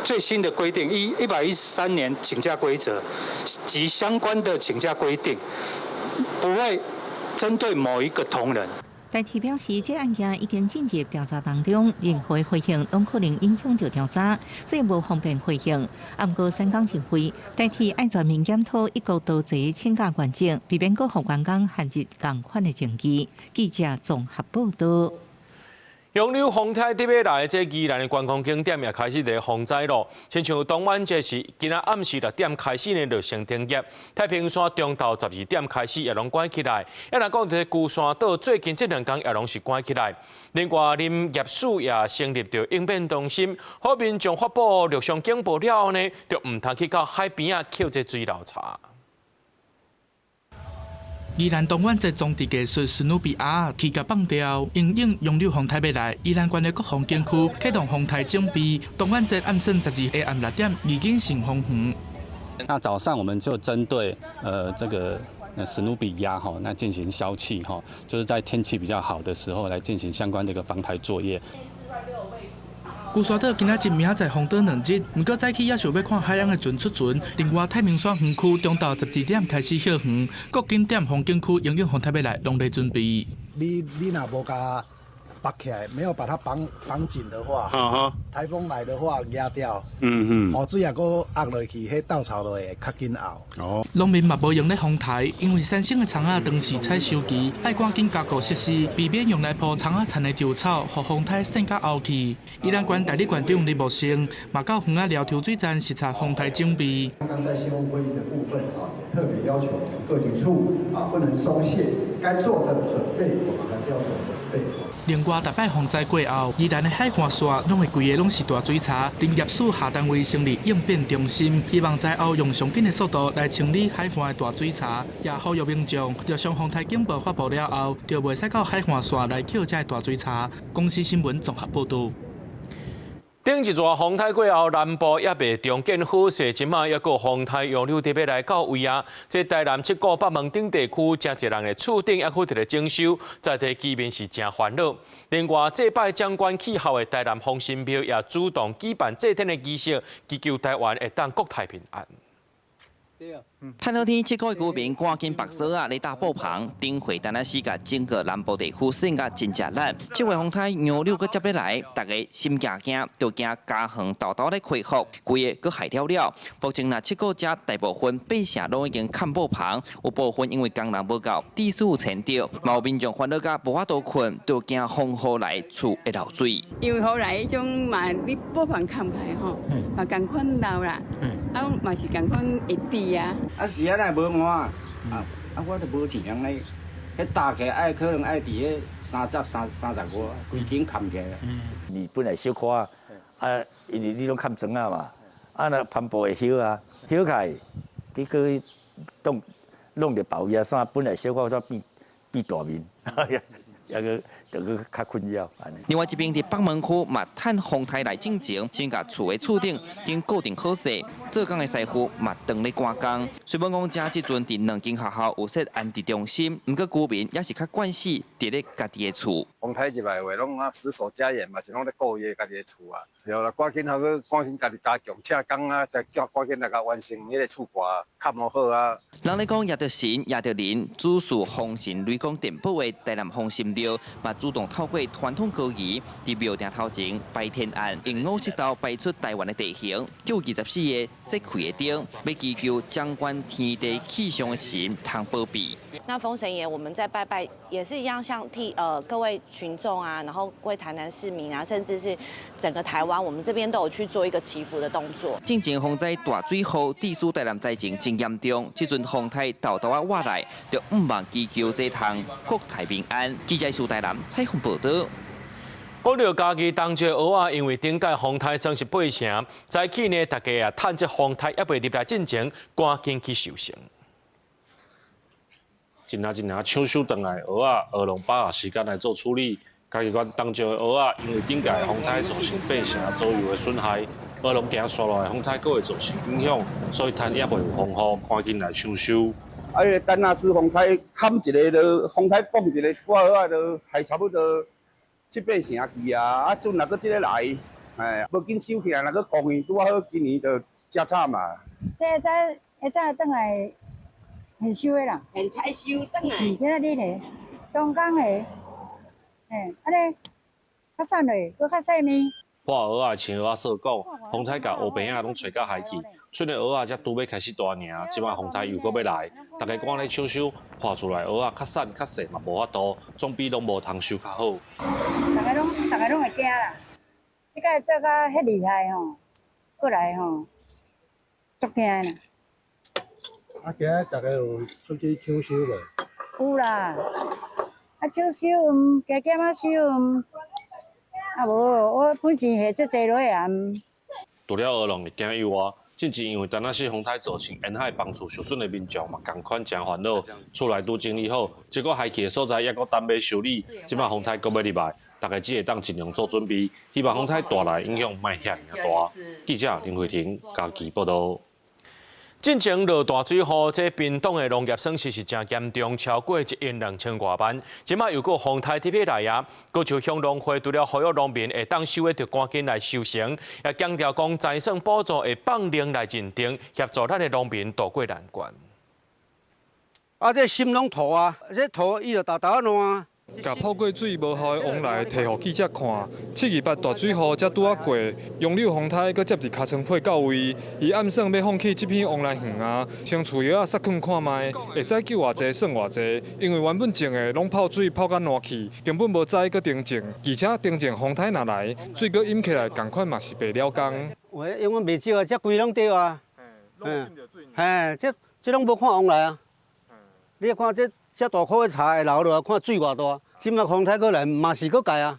S20: 最新的規定，113年請假規則及相關的請假規定，不會針對某一個同仁。
S8: 台鐵表示，這案件已經進入調查當中，任何回應攏可能影響著調查，所以無方便回應。毋過，三工認為台鐵愛全面檢討一國多制請假原則，避免閣予員工陷入仝款的境地。記者綜合報導。
S1: 楊柳風颱佇欲來，這宜蘭的觀光景點也開始佇防災囉。親像東灣這是今仔暗時6點開始呢，就先停業。太平山中晝12點開始也攏關起來。抑若講這龜山島最近這兩工也攏是關起來。另外，林業署也成立著應變中心，予民眾發布陸上警報了後呢，就毋通去到海邊仔抾這水流柴。
S11: 宜蘭東灣這種植藝術史努比鴨起共放掉，因應楊柳風颱欲來，宜蘭縣的各風景區啟動風颱準備。東灣節暗算12下暗6點，已經成封園。
S13: 那早上我們就針對這個史努比鴨哈，那進行消氣哈，就是在天氣比較好的時候來進行相關的一個防台作業。
S11: 龜山島今仔日明仔載封島2日，毋過早起猶想欲看海洋的船出船。另外，太平山園區中晝12點開始歇園，各景點風景區因應風颱欲來，攏咧準備。
S14: 你若無共綁起來，沒有把它綁綁緊的話，颱風來的話壓掉，雨水也閣壓落去，彼稻草就會較緊拗。
S11: 哦，農民嘛無閒咧風颱，因為三省的蔥仔當時採收期，愛趕緊加固設施，避免用來鋪蔥仔田的稻草，予風颱扇甲拗去。宜蘭縣代理縣長林木生嘛到園仔寮抽水站視察風颱準備。
S16: 剛剛在線會議的部分啊，也特別要求各局處啊，不能鬆懈，該做的準備，我們還是要做準備。
S11: 另外，逐擺風災過後，宜蘭的海岸線攏會規个攏是大水柴。林業署下單位成立應變中心，希望災後用上緊的速度來清理海岸的大水柴，也呼籲民眾，陸上風颱警報發布了後，就袂使到海岸線來抾這大水柴。公視新聞綜合報導。
S1: 頂一逝風颱過後，南部猶未重見好勢，這馬猶閣有風颱楊柳佇欲來到位啊！這台南七股北門頂地區，誠濟人的厝頂猶閣佇咧整修，在地居民是誠煩惱。另外，祭拜掌管氣候的台南風神廟也主動舉辦祭典的儀式，祈求台灣會當國泰民安。
S21: 趁好天，七股的居民趕緊縛索仔咧搭布棚，頂回單仔時共整個南部地區扇甲真正力。這回風颱楊柳閣接欲來，大家心驚驚，就驚家園沓沓咧恢復，規个閣害了了。目前若七股遮大部分百姓攏已經崁布棚，有部分因為工人無夠，致使遷著，嘛有民眾煩惱甲無法度睏，就驚風雨來厝會漏水。
S22: 因為雨來彼種嘛，你布棚崁起來吼，嘛仝款漏啦，啊嘛是仝款會滴啊。
S23: 啊是啊，若無換啊，啊我都無錢咧，彼搭起來愛可能愛佇彼三十三35，規間崁起來。
S24: 你本來小可啊，因為你攏崁磚仔嘛，啊若帆布會掀啊，掀起來，結果當弄著別位啊，啥本來小可煞變變大面，抑閣就閣較困擾。
S21: 另外一邊佇北門區嘛，趁風颱來進前，先共厝的厝頂先固定好勢，做工的師傅嘛當咧趕工。雖罔講遮這陣佇兩間學校有設安置中心，毋過居民也是較慣勢佇咧家己的厝。
S25: 風颱入來的話，攏啊死守家園嘛，是攏咧顧伊家己的厝啊。對啦，趕緊還閣趕緊家己加強車工啊，再叫趕緊來共完成彼个厝蓋崁好啊。
S21: 人咧講，蜈著神，蜈著靈，主事風神雷公殿寶的台南風神廟嘛，主動透過傳統歌儀，佇廟埕頭前擺天案，用五色豆擺出台灣的地形，叫24個節氣的燈，欲祈求掌管天地氣象的神通保庇。
S26: 那風神爺，我們在拜拜也是一樣，像替各位群眾啊，然後各位台南市民啊，甚至是整個台灣，我們這邊都有去做一個祈福的動作。
S21: 進前風災大水雨，致使台南災情真嚴重，這陣風颱沓沓仔倚來，就向望祈求這通國泰民安。記者蘇台南採訪報導。
S1: 講著嘉義東石蚵仔，因為頂屆風颱損失八成，早起呢，大家啊趁這風颱猶未入來進前，趕緊去收成。
S27: 真啊真啊，搶收轉來蚵仔，蚵農把握時間來做處理。嘉義縣東石的蚵仔，因為頂屆風颱造成八成左右的損害，蚵農驚紲落來風颱閣會造成影響，所以趁猶未有風雨，趕緊來搶收。
S28: 啊，彼個丹那斯風颱砍一个就風颱講一個，寡蚵仔就害差不多七八成去啊！啊，陣若閣這个來，哎，無緊收起來，若閣降雨，拄仔好今年就誠慘啊！
S33: 這早會早轉來現收的啦，
S34: 現採收轉來。
S33: 今仔日咧，東港的，嘿，按呢較散咧，閣較細膩。
S27: 破蚵仔的青蚵仔嫂講，風颱共烏白仔攏吹甲海去，賰的蚵仔才拄欲開始大爾，這擺風颱又閣欲來，逐家趕咧搶收，破厝內蚵仔較散較細嘛無法度，總比攏無通收較好。
S33: 逐家攏會驚啦，這擺做甲遐厲害吼，過來吼，足驚啦。
S14: 啊，今仔逐家有出去搶收無？
S33: 有啦，啊搶收，加減仔收。啊無，我本錢下足濟落啊。
S27: 除了蚵農會驚以外，進前因為陳仔死風颱造成沿海房厝受損的民眾嘛，仝款誠煩惱。厝內拄整理好，這個海去的所在猶閣等欲修理。這擺風颱閣欲入來，逐家只會當盡量做準備，希望風颱帶來影響莫遐爾大。記者林慧婷嘉義報導。
S1: 進前落大水雨，這屏東的農業損失是誠嚴重，超過1億2千外萬。這擺又閣風颱特別來啊！高樹鄉農會除了呼籲農民會當收的，就趕緊來收成，也強調講財政補助會放量來認定，協助咱的農民渡過難關。
S3: 啊，這心攏塗啊，這塗伊就沓沓仔爛啊。
S4: 共泡過水無效的王梨提予記者看，7·28大水雨才拄仔過，楊柳風颱閣接佇尻川皮到位，伊暗算欲放棄這片王梨園啊，先厝藥仔殺菌看覓，會使救偌濟算偌濟，因為原本種的攏泡水泡甲爛去，根本無知閣重種，而且重種風颱若來，水閣淹起來，仝款嘛是白了工。
S3: 有的永遠袂少啊，這規攏著啊，嗯，嘿，這攏無看王梨啊，你看這。這大箍的柴會流落來，看水偌大。這擺風颱閣來，嘛是閣蓋啊。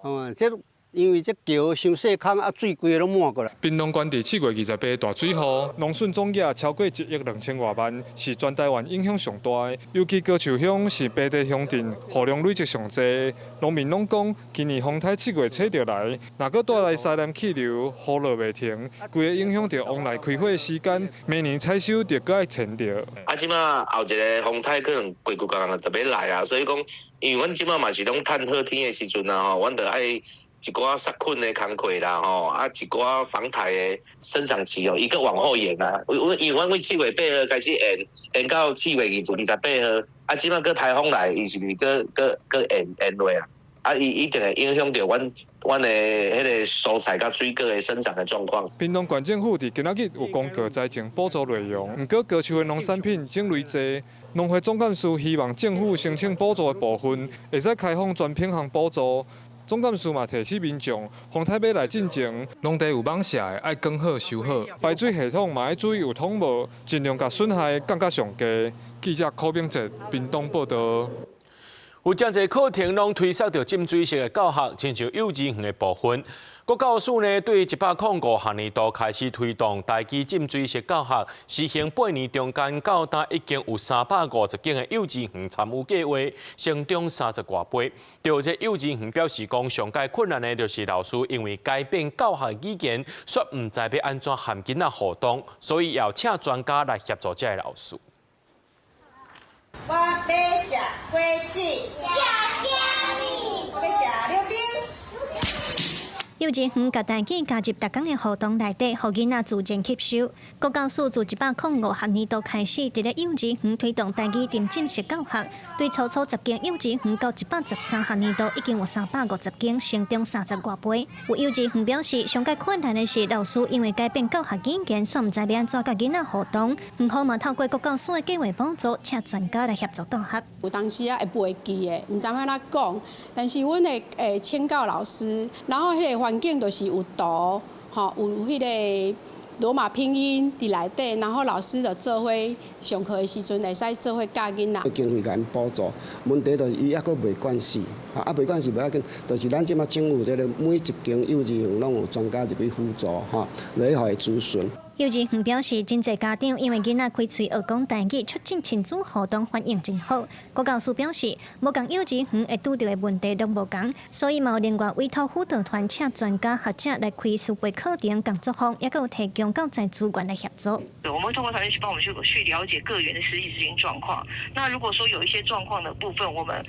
S3: 哦，這因為這橋傷細空，啊水規个攏滿過來。
S4: 屏東縣佇7月28大水雨，農損總額超過1億2千外萬，是全台灣影響上大的。尤其高樹鄉是平地鄉鎮，雨量累積上濟，農民攏講，今年風颱7月吹著來，若閣帶來西南氣流，雨落袂停，規个影響著王梨開花的時間，明年採收就閣愛延著。
S5: 啊，這擺後一个風颱可能過幾工就欲來啊，所以講，因為阮這擺嘛是攏趁好天的時陣啊，吼，阮著愛一寡殺菌的工課啦，吼，啊，一寡防颱的生長期哦，伊閣往後延啊。因為阮7月8號開始延，延到7月28號，啊，這擺閣颱風來，伊是毋是閣延落啊？啊，伊一定會影響著阮的彼个蔬菜佮水果的生長的狀況。
S4: 屏東縣政府佇今仔日有公告財政補助內容，毋過高樹的農產品種類濟，農會總幹事希望政府申請補助的部分會使開放全品項補助。總幹事嘛提醒民眾，風颱欲來進前，農地有蠓蛇的愛管好修好，排水系統嘛愛注意有通無，盡量共損害降甲上低。記者柯炳哲屏東報導。
S1: 有誠濟課程攏推捒著浸水式的教學，親像幼稚園的部分。國教署呢，對105學年度開始推動台語浸水式教學，實行8年中間到今已經有350間的幼稚園參與計劃，成長30外倍。對這幼稚園表示講，上蓋困難的就是老師因為改變教學語言，煞毋知欲按怎和囡仔互動，所以要請專家來協助這个老師。
S6: 我欲食果子，食啥物？我欲食溜冰。
S9: 幼稚園共台語加入逐工的互動內底，予囡仔自然吸收。國教署自105學年度開始，佇咧幼稚園推動台語沉浸式教學，對初初10間幼稚園到113學年度已經有350間，成長30外倍。有幼稚園表示，上蓋困難的是老師因為改變教學語言，煞毋知欲按怎佮囡仔互動。園方嘛透過國教署的計劃補助，請專家來協助教學。
S12: 有當時啊會袂記的，毋知按怎講，但是阮會請教老師，然後彼个環境就是有圖，吼，有彼个羅馬拼音佇內底，然後老師就做伙上課的時陣會使做伙教囡仔。
S17: 經費共𪜶補助，問題就是伊猶閣袂慣勢，啊袂慣勢無要緊，就是咱這馬政府這个每一間幼稚園攏有專家入去輔助，吼，來予伊諮詢。
S9: 幼稚園表示，真濟家長因為囡仔開喙學講台語，促進親子互動反應真好。國教署表示，無仝幼稚園會拄著的問題攏無仝，所以嘛有另外委託輔導團請專家學者來開師培課程、工作坊，猶閣有提供教材資源來協助。
S18: 我們會通過團隊去幫我們去了解各園的實際執行狀況。那如果說有一些狀況的部分，我們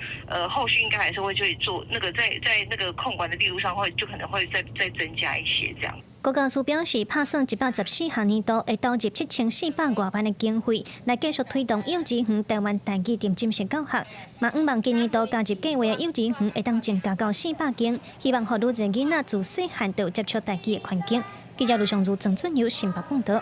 S18: 後續應該還是會去做那個在那個控管的力度上會就可能會再增加一些這樣。
S9: 國教署表示，拍算114學年度會投入7400外萬的經費，來繼續推動幼稚園台灣台語沉浸式教學。嘛，向望今年度加入計劃的幼稚園會當增加到400間，希望予愈濟囡仔自細漢就接觸台語的環境。記者盧尚如、鄭俊友新北報道。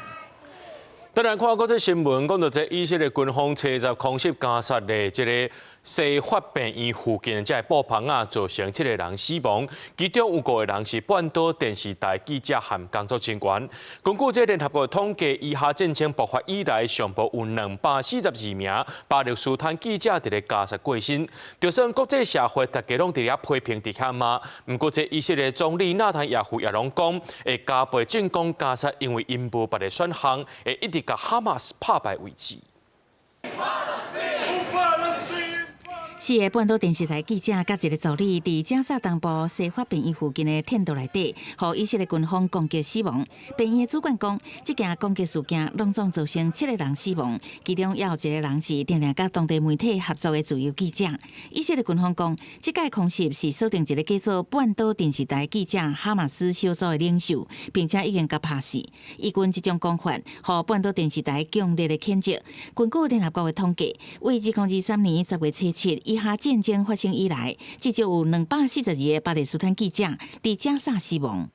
S1: 當然看國際新聞，講到這以色列軍方初十空襲加薩的這个西法病院附近的這个布棚仔，造成七个人死亡，其中有五个人是半島電視台記者和工作人員。根據這聯合國統計，以哈戰爭爆發以來，上無有242名巴勒斯坦記者佇咧加薩過身。就算國際社會大家攏佇遐批評佇遐罵，毋過這以色列總理納坦雅胡也攏講，會加倍進攻加薩，因為𪜶無別个選項，會一直共哈馬斯拍敗為止。
S2: 四个半島電視台記者佮一个助理，佇加薩東部西法病院附近的天道內底，予以色列軍方攻擊死亡。病院的主管講，這件攻擊事件攏總造成七个人死亡，其中也有一个人是定定佮當地媒體合作的自由記者。以色列軍方講，這擺空襲是鎖定一个叫做半島電視台記者哈馬斯小組的領袖，並且已經共拍死。以軍這種講法，予半島電視台強烈的譴責。根據聯合國的統計，為2023年10月初7，以哈戰爭發生以來，至少有242个巴勒斯坦記者佇加薩死亡。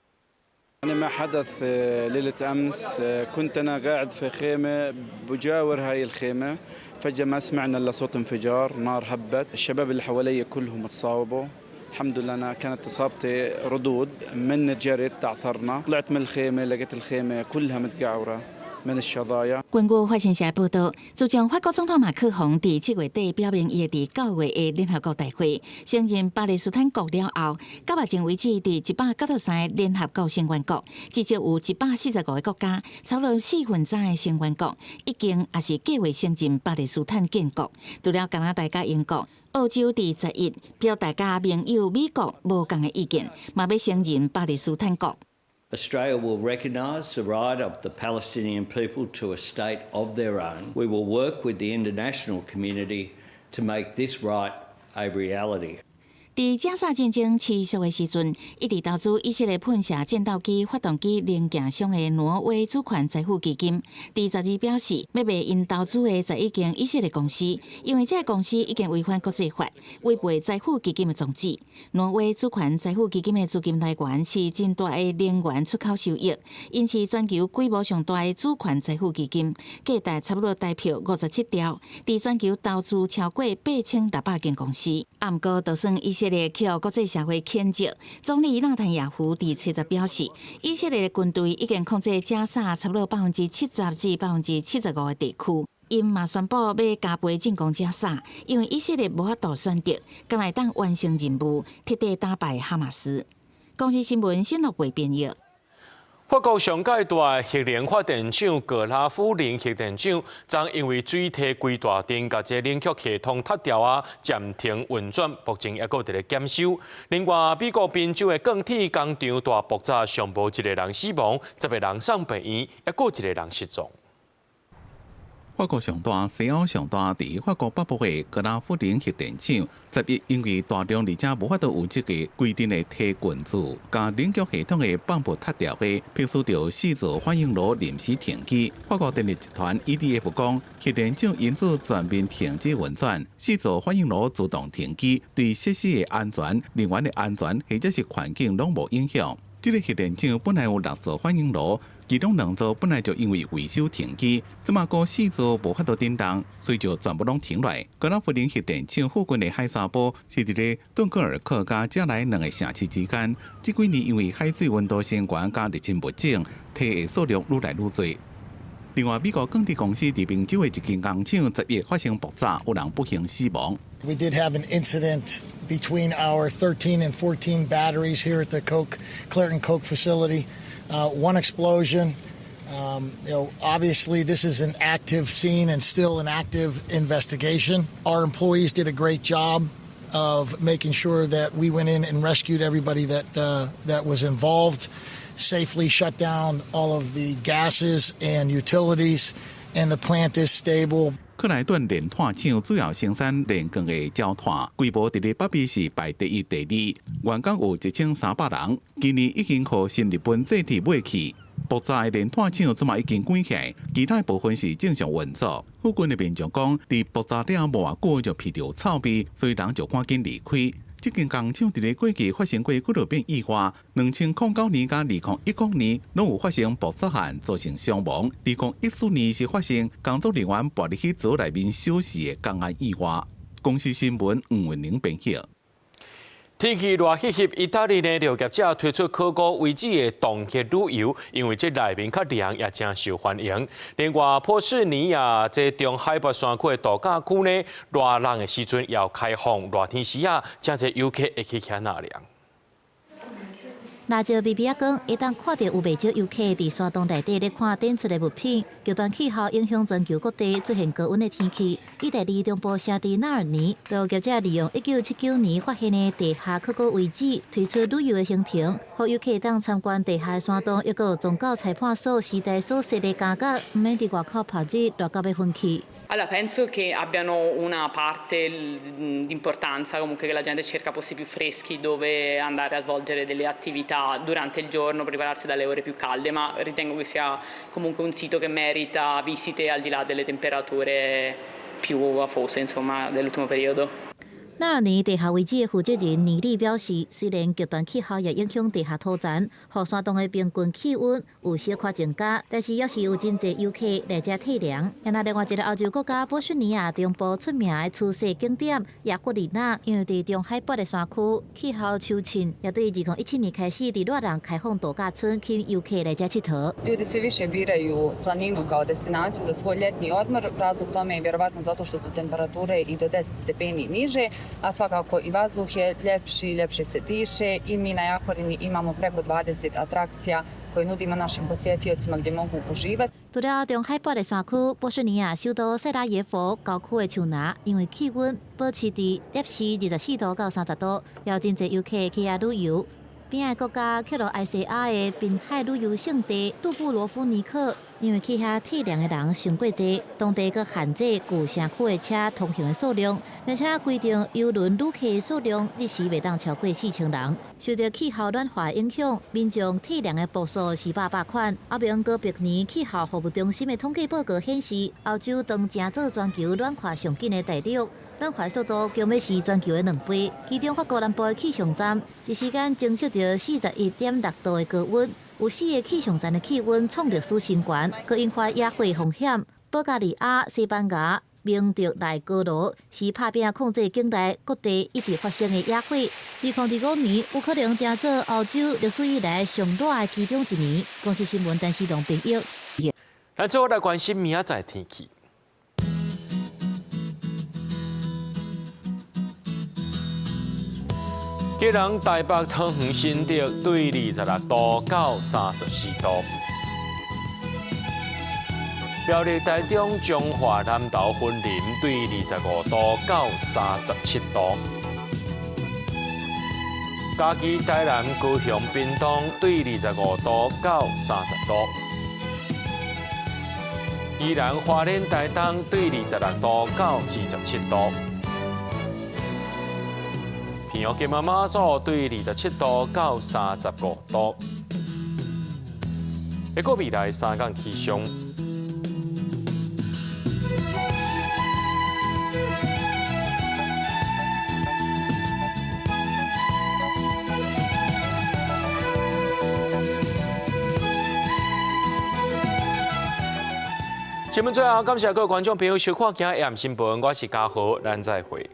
S7: ما حدث ليلة أمس، كنت أنا قاعد في خيمة بجاور هاي الخيمة، فجأة ما سمعنا إلا صوت انفجار نار هبت، الشباب اللي حوالي كلهم تصاوبوا. الحمد لله أنا كانت إصابتي رضوض، من جريت تعثرنا، طلعت من الخيمة لقيت الخيمة كلها متقعورة من الشظايا。
S2: 根據法新社報道，自從法國總統馬克宏佇7月底表明伊會佇9月的聯合國大會承認巴勒斯坦國了後，到目前為止，佇193個聯合國成員國，至少有145個國家，差不多3/4的成員國已經抑是計劃承認巴勒斯坦建國。除了加拿大佮英國、澳洲佇11表達佮盟友美國無仝的意見，嘛欲承認巴勒斯坦國。
S8: Australia will recognise the right of the Palestinian people to a state of their own. We will work with the international community to make this right a reality.
S2: 佇加薩戰爭持續的時陣，一直投資以色列噴射戰鬥機發動機零件商的挪威主權財富基金，佇12表示欲賣𪜶投資的11間以色列公司，因為這个公司已經違反國際法，違背財富基金的宗旨。挪威主權財富基金的資金來源是真大的能源出口收益，𪜶是全球規模上大的主權財富基金，價值差不多台票57兆，佇全球投資超過8600間公司。啊，毋過就算以色列去予國際社會譴責，總理納坦雅胡佇初十表示，以色列的軍隊已經控制加薩差不多70%至75%的地區。𪜶嘛宣布欲加倍進攻加薩，因為以色列無法度選擇，敢會當完成任務，徹底打敗哈馬斯。公視新聞新樂貝編譯。
S1: 法國上蓋大核能發電廠格拉夫林核電廠，昨因為水梯規大陣共這冷卻系統塌掉啊，暫停運轉，目前猶閣佇咧檢修。另外，美國賓州的鋼鐵工廠大爆炸，上無一个人死亡，10个人送病院，猶閣一个人失蹤。
S10: 法國上大、西歐上大，佇法國北部的格拉夫林核電廠，11因為大量而且無法度有這个規定的梯群柱，共冷卻系統的泵浦塌掉的，迫使著四座反應爐臨時停機。法國電力集團 EDF 講，核電廠因此全面停止運轉，四座反應爐自動停機，對設施的安全、人員的安全或者是環境攏無影響。這个核電廠本來有六座反應爐，其中兩座本來就因為維修停機，這馬閣四座無法度振動，所以就全部攏停落來。格拉夫林核電廠附近的海沙堡是佇咧頓克爾克佮加萊兩个城市之間。這幾年因為海水溫度升懸佮入侵物種，堤的數量愈來愈濟。另外，美國鋼鐵公司佇賓州的一間工廠11發生爆炸，有人不幸死亡。
S33: We did have an incident between our 13 and 14 batteries here at the Coke Clairton Coke facility. One explosion. Obviously, this is an active scene and still an active investigation. Our employees did a great job of making sure that we went in and rescued everybody that was involved, safely shut down all of the gases and utilities, and the plant is stable.
S10: 克萊頓煉炭廠主要生產煉鋼的焦炭，規模佇咧北美是排第一、第二，員工有1300人。今年已經予新日本製鐵買去。爆炸的煉炭廠這馬已經關起來，其他部分是正常運作。附近的民眾講，佇爆炸了無偌久就鼻著臭味，所以人就趕緊離開。這間工廠佇咧過去發生過幾落遍意外，2009年佮2010年攏有發生爆炸案，造成傷亡。2014年是發生工作人員跋入去槽內面燒死的工安意外。公視新聞吳文玲編輯。
S1: 天氣熱翕翕，意大利呢，旅遊業者推出考古遺址的洞穴旅遊，因為這內面較涼，也誠受歡迎。另外，波斯尼亞這中海拔山區的度假區呢，熱人的時陣也有開放，熱天時啊，誠濟遊客會去遐納涼。
S2: 若照微微仔光，會當看著有袂少遊客佇山洞內底咧看展出的物品。極端氣候影響全球各地出現高溫的天氣。意大利中部城鎮納爾尼，旅遊業者利用1979年發現的地下考古遺址，推出旅遊的行程，予遊客當參觀地下山洞，抑閣有宗教裁判所時代所設的監獄，毋免佇外口曬日熱到欲昏去。
S11: Allora, penso che abbiano una parte d'importanza, comunque che la gente cerca posti più freschi dove andare a svolgere delle attività durante il giorno, prepararsi dalle ore più calde, ma ritengo che sia comunque un sito che merita visite al di là delle temperature più afose, insomma, dell'ultimo periodo.
S2: 納爾尼地下遺址的負責人尼利表示，雖然極端氣候也影響地下土層，予山洞的平均氣溫有小可增加，但是猶是有真濟遊客來遮體涼。另外一个歐洲國家波斯尼亞中部出名的出世景點亞古里納，因為佇中海拔的山區，氣候秋凊，也對2017年開始佇熱人開放度假村，吸引遊客來遮𨑨迌。
S13: Ljudi sve više biraju planinu kao destinaciju za svoj ljetni odmor. Razlog tome je vjerovatno zato što su temperature i do 10 stepeni niže, a svakako i vazduh je ljepši, ljepše se diše i mi na Jahorini imamo preko 20 atrakcija koje nudimo našim posjetiocima gdje mogu uživati.
S2: 除了中海拔的山區，波斯尼亞首都塞拉耶夫郊區的樹林，因為氣溫保持佇攝氏24度到30度，也有真濟遊客去遐旅遊。邊仔國家克羅埃西亞的濱海旅遊勝地杜布羅夫尼克，因為去遐體涼的人傷過濟，當地閣限制舊城區的車通行的數量，並且規定郵輪旅客的數量日時袂當超過4000人。受著氣候暖化影響，民眾體涼的步數是百百款。歐盟閣百年氣候服務中心的統計報告顯示，歐洲當成做全球暖化上緊的大陸。暖化速度將欲是全球的2倍。其中法國南部的氣象站一時間偵測著41.6度的高溫，有4个氣象站的氣溫創歷史新高，閣引發野火風險。保加利亞、西班牙、蒙特內哥羅是拍拚控制境內各地一直發生的野火。2025年有可能成做歐洲歷史以來上熱的其中一年。公視新聞陳思龍編譯。
S1: 咱最後來關心明仔載天氣。基隆、台北、桃園、新竹對26度到34度；苗栗、台中、彰化、南投、雲林對25度到37度；嘉義、台南、高雄、屏東對25度到30度；宜蘭、花蓮、台東對26度到27度。平陽金馬馬祖對27度到35度。一個未來三天氣象。新聞最後，感謝各位觀眾朋友收看今日的新聞，我是嘉豪，咱再會。